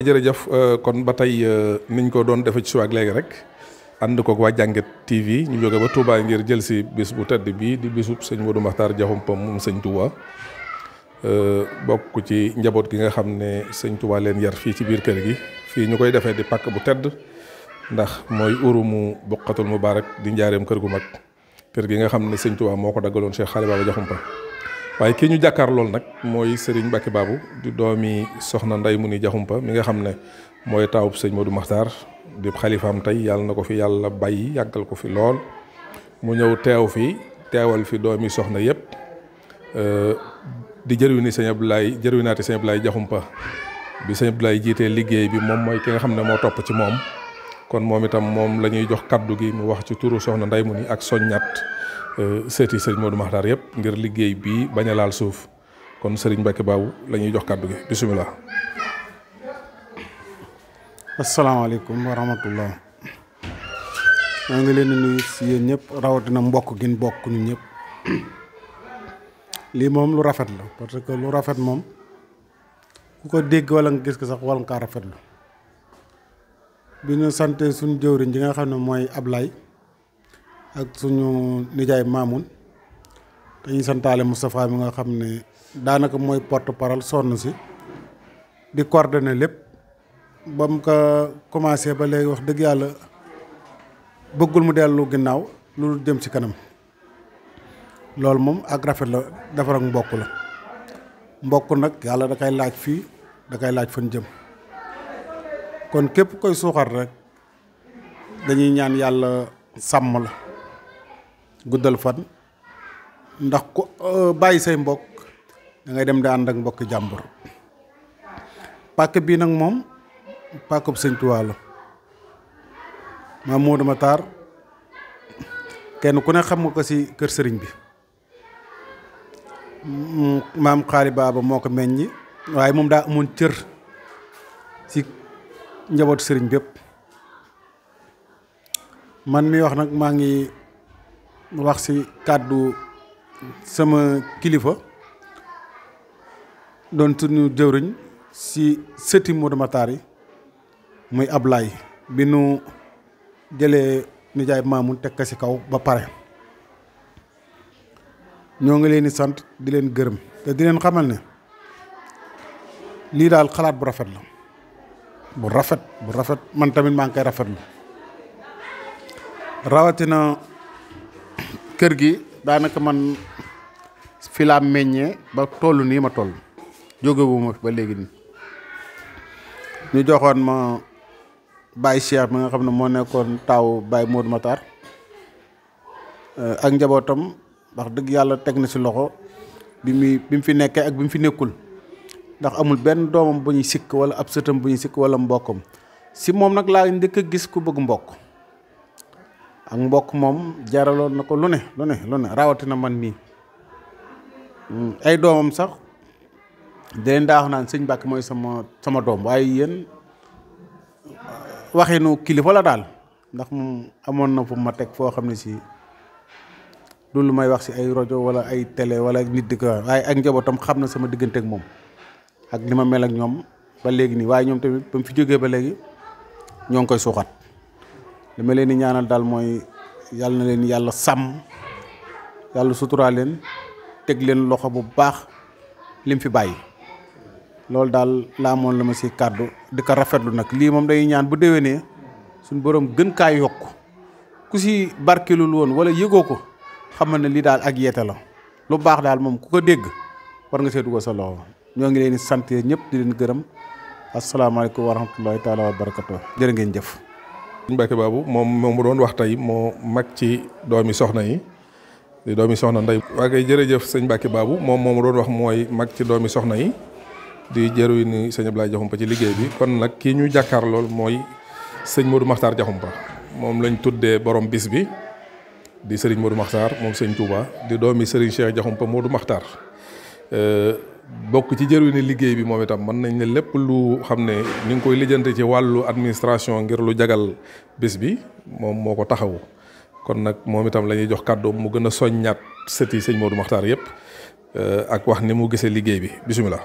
jërëjëf kon ba tey niñ ko doon defe ci suwaak léegi rek ànd koog waa Jàngat TV ñu jóge ba Touba ngir jël si bis bu tedd bii di bisub sëñ Modou Makhtar Diakhoumpa moom sëñ Touba bokk ci njaboot gi nga xam ne sëñ Touba leen yar fii ci biir kër gi fii ñu koy defee di pàkk bu tedd ndax mooy urumu Buqatul Mubarak di njaareem kër gu mag kër gi nga xam ne sëñ Touba moo ko daggaloon Cheikh Xaali Baba Diakhoumpa waaye kii ñu jàkkaar lool nag mooy Serigne Mbacke Babou di doomi soxna Ndey Muni Diakhoumpa mi nga xam ne mooy taawub sëñ Modou Makhtar di xalifaam tey yàlla na ko fi yàlla bàyyi yàggal ko fi lool mu ñëw teew fi teewal fi doomi soxna yëpp di jërwinaati sëñ Abdoulaye Diakhoumpa bi sëñ Abdoulaye jiitee liggéey bi moom mooy ki nga xam ne moo topp ci moom kon moom itam moom la ñuy jox kaddu gi mu wax ci turu soxna Ndey Muni ak soññat seeti sëñ Modou Makhtar yëpp ngir liggéey bi bañ a laal suuf kon Serigne Mbacke Babou la ñuy jox kaddu gi bisimilah. asalaamaaleykum wa rahmatullah maa ngi leen di nuyu si yéen ñëpp rawatina mbokk gin bokk ñun ñëpp lii moom lu rafet la parce que lu rafet moom ku ko dégg wala nga gis ko sax wala nga kaa rafetlu bi ñu sante suñu jëwriñ ji nga xam ne mooy Ablaye ak suñu nijaay Mamoun dañuy santaale Moustapha mi nga xam ne daanaka mooy porte parole sonn si di coordonner lépp ba mu ko commencé ba léegi wax dëgg yàlla bëggul mu dellu ginnaaw lu jëm ci kanam loolu moom ak rafet la defar ak mbokk la mbokk nag yàlla da koy laaj fii da koy laaj fan jëm kon képp koy suuxat rek dañuy ñaan yàlla sàmm la guddal fan ndax ku bàyyi say mbokk da ngay dem di ànd ak mbokki jàmbur pàkk bii nag moom pàkkub sëñ Tuubaa la maam Modou Makhtar kenn ku ne xam nga ko ci kër sëriñ bi maam Xaali Baba moo ko meññi waaye moom daa amoon cër ci njabootu sëriñ bépp man mi wax nag maa ngi wax ci kàddu sama kilifa doon suñu jëwriñ ci sëti Modou Makhtar yi muy Ablaye bi nu jëlee nijaay Mamoun teg ko ci kaw ba pare ñoo ngi leen di sant di leen gërëm te di leen xamal ne lii daal xalaat bu rafet la bu rafet man tamit maa ngi koy rafetlu rawatina kër gi daanaka man fi laa meññee ba toll nii ma toll jógewuma ba léegi nii ñu joxoon ma Baye Cheikh mi nga xam ne moo nekkoon taaw Baye Modou Makhtar ak njabootam wax dëgg yàlla teg na ci loxo bi mu fi nekkee ak bi mu fi nekkul ndax amul benn doomam bu ñuy sikk wala ab sëtam bu ñuy sikk wala mbokkam si moom nag laa njëkk a gis ku bëgg mbokk ak mbokk moom jaraloon na ko lu ne rawatina man mii ay doomam sax di leen daa wax naan sëñ Mbàkke mooy sama doom waaye yéen waxinu kilifa la daal ndax moom amoon na fu ma teg foo xam ne si du lu may wax si ay rajo wala ay télé wala nit di ko waaye ak njabootam xam na sama diggante ak moom ak li ma mel ak ñoom ba léegi nii waaye ñoom tamit ba mu fi jógee ba léegi ñoo ngi koy suuxat li ma leen di ñaanal daal mooy yàlla na leen yàlla sàmm yàlla suturaa leen teg leen loxo bu baax lim fi bàyyi loolu daal laa amoon la ma si kàddu di ko rafetlu nag lii moom dañuy ñaan bu déwénee suñu borom gën kaa yokk ku si barkelul woon wala yëgoo ko xam ne lii daal ak yeete la lu baax daal moom ku ko dégg war nga see dugal sa loxo ñoo ngi leen di sant ñëpp di leen gërëm asalaamaaleykum wa rahmatullahi taala wa barakatuh jërë ngeen jëf. sëñ Mbacke Babou moom mu doon wax tey moo mag ci doomi soxna yi di doomi soxna Ndey. waa kay jërëjëf sëñ Mbacke Babou moom mu doon wax mooy mag ci doomi soxna yi di jëruñu sëñ Abdoulaye Diakhoumpa ci liggéey bi kon nag kii ñu jàkkaar lool mooy sëñ Modou Makhtar Diakhoumpa moom lañ tuddee borom bis bi di Serigne Modou Makhtar moom sëñ Touba di doomi Serigne Cheikh Diakhoumpa Modou Makhtar bokk ci jëruñu liggéey bi moom itam mën nañ ne lépp lu xam ne ñu ngi koy lijjante ci wàllu administration ngir lu jagal bis bi moom moo ko taxawu kon nag moom itam la ñuy jox kàddu mu gën a soññaat sëti sëñ Modou Makhtar yëpp ak wax ni mu gisee liggéey bi bisimilah.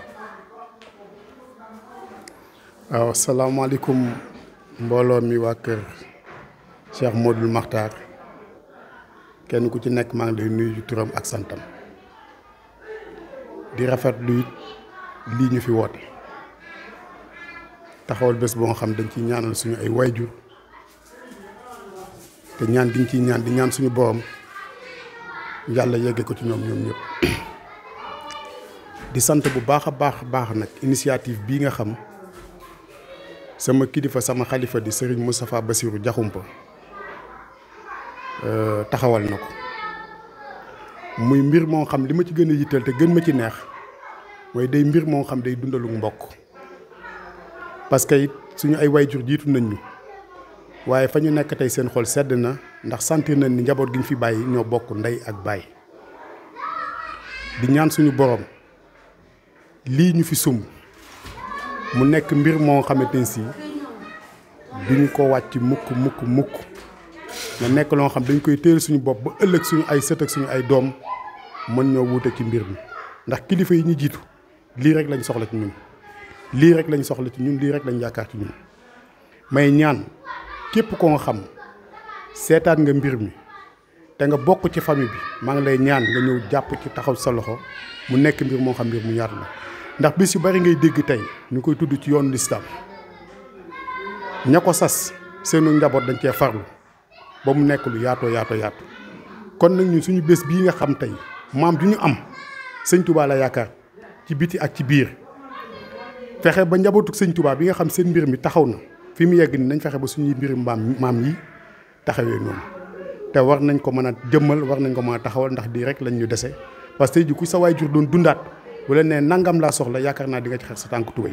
waaw salaamaaleykum mbooloo mi waa kër Cheikh Modou Makhtar kenn ku ci nekk maa ngi lay nuyu turam ak santam di rafetlu it lii ñu fi woote taxawal bés boo nga xam dañ ciy ñaanal suñu ay wayjur te ñaan giñ ciy ñaan di ñaan suñu borom yàlla yegge ko ci ñoom ñëpp di sant bu baax a baax nag initiative bii nga xam sama kilifa sama xalifa di Serigne Moustapha Bassirou Diakhoumpa taxawal na ko muy mbir moo xam li ma ci gën a yitteel te gën ma ci neex mooy day mbir moo xam day dundalu mbokk parce que it suñu ay wayjur jiitu nañ ñu waaye fa ñu nekk tey seen xol sedd na ndax sentir nañ ni njaboot gi ñu fi bàyyi ñoo bokk ndey ak baay di ñaan suñu borom lii ñu fi sumb mu nekk mbir moo xamante ne si duñu ko wàcc mukk na nekk loo xam dañ koy téel suñu bopp ba ëllëg suñu ay sët ak suñu ay doom mën ñoo wuute ci mbir mi ndax kilifa yi ñu jiitu lii rek lañ soxla ci ñun lii rek lañ soxla ci ñun lii rek lañ yaakaar ci ñun may ñaan képp koo nga xam seetaan nga mbir mi te nga bokk ci famille bi maa ngi lay ñaan nga ñëw jàpp ci taxaw sa loxo mu nekk mbir moo xam mbir mu yaatu la ndax bis yu bari ngay dégg tey ñu koy tudd ci yoonu lislaam ña ko sas seenu njaboot dañ cee farlu ba mu nekk lu yaatoo kon nag ñun suñu bés bii nga xam tey maam du ñu am sëñ Touba la yaakaar ci biti ak ci biir fexe ba njabootu sëñ Touba bi nga xam seen mbir mi taxaw na fi mu yegg ni nañ fexe ba suñuy mbir maam yi taxawee noonu te war nañ ko mën a jëmmal war nañ ko mën a taxawal ndax di rek lañ ñu dese parce que tey ji ku sa waay jur doon dundaat bu leen nee nangam laa soxla yaakaar naa di nga ci xet sa tànk tubéy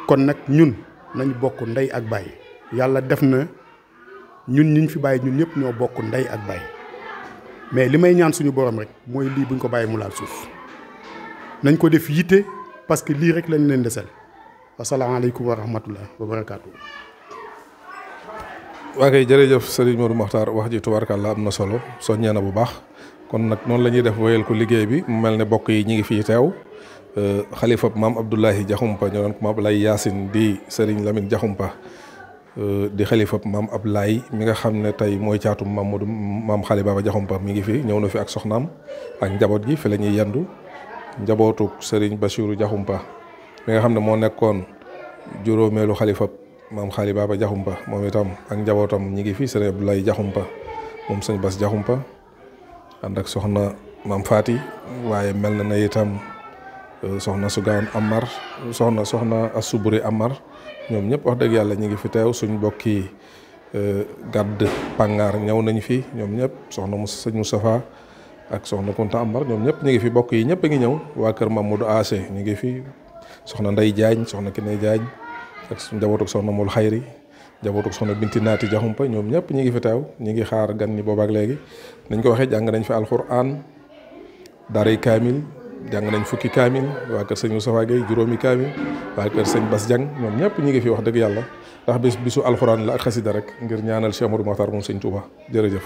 kon nag ñun nañ bokk ndey ak baay yàlla def na ñun ñiñ fi bàyyi ñun ñëpp ñoo bokk ndey ak baay mais li may ñaan suñu borom rek mooy lii buñ ko bàyyi mu laal suuf nañ ko def yitte parce que lii rek lañ leen desel asalaamaaleykum wa rahmatullah wa barakaatu. waa kay jërëjëf Serigne Modou Makhtar wax ji tubaarkàlla am na solo soññee na bu baax kon nag noonu la ñuy def wéyal ko liggéey bi mu mel ne bokk yi ñi ngi fii teew xalifa maam Abdoulahi Diakhoumpa ñu naan ko maam Abdoulaye Yacine di Serigne Lamine Diakhoumpa di xalifa maam Abdoulaye mi nga xam ne tey mooy caatum maam Xali Baba Diakhoumpa mi ngi fi ñëw na fi ak soxnaam ak njaboot gi fi la ñuy yendu njabootuk Serigne Bassirou Diakhoumpa mi nga xam ne moo nekkoon juróomeelu xalifa maam Xali Baba Diakhoumpa moom itam ak njabootam ñi ngi fi Serigne Abdoulaye Diakhoumpa moom sëñ Bass Diakhoumpa ànd ak soxna maam Faati waaye mel na itam soxna Sugaan Amar soxna Asuburi Amar ñoom ñëpp wax dëgg yàlla ñu ngi fi teew suñ bokki gàdd Pangar ñëw nañ fi ñoom ñëpp soxna sëñ Moustapha ak soxna Kunta Amar ñoom ñëpp ñu ngi fi bokk yi ñëpp a ngi ñëw waa kër Mamadou Assé ñu ngi fi soxna Ndey Jaañ soxna Kiné Jaañ ak njabootuk soxna Mul Xayri njabootuk soxna Binti Naati Diakhoumpa ñoom ñëpp ñu ngi fi teew ñu ngi xaar gan ñi boobaak léegi nañ ko waxee jàng nañ fi alxuraan daaray kaamil jàng nañ fukki kaamil waa kër sëñ Moustapha Gueye juróomi kaamil waa kër sëñ Bass Diang ñoom ñëpp ñu ngi fi wax dëgg yàlla ndax bisu alxuraan la ak xasida rek ngir ñaanal Cheikh Modou Makhtar moom sëñ Touba jërëjëf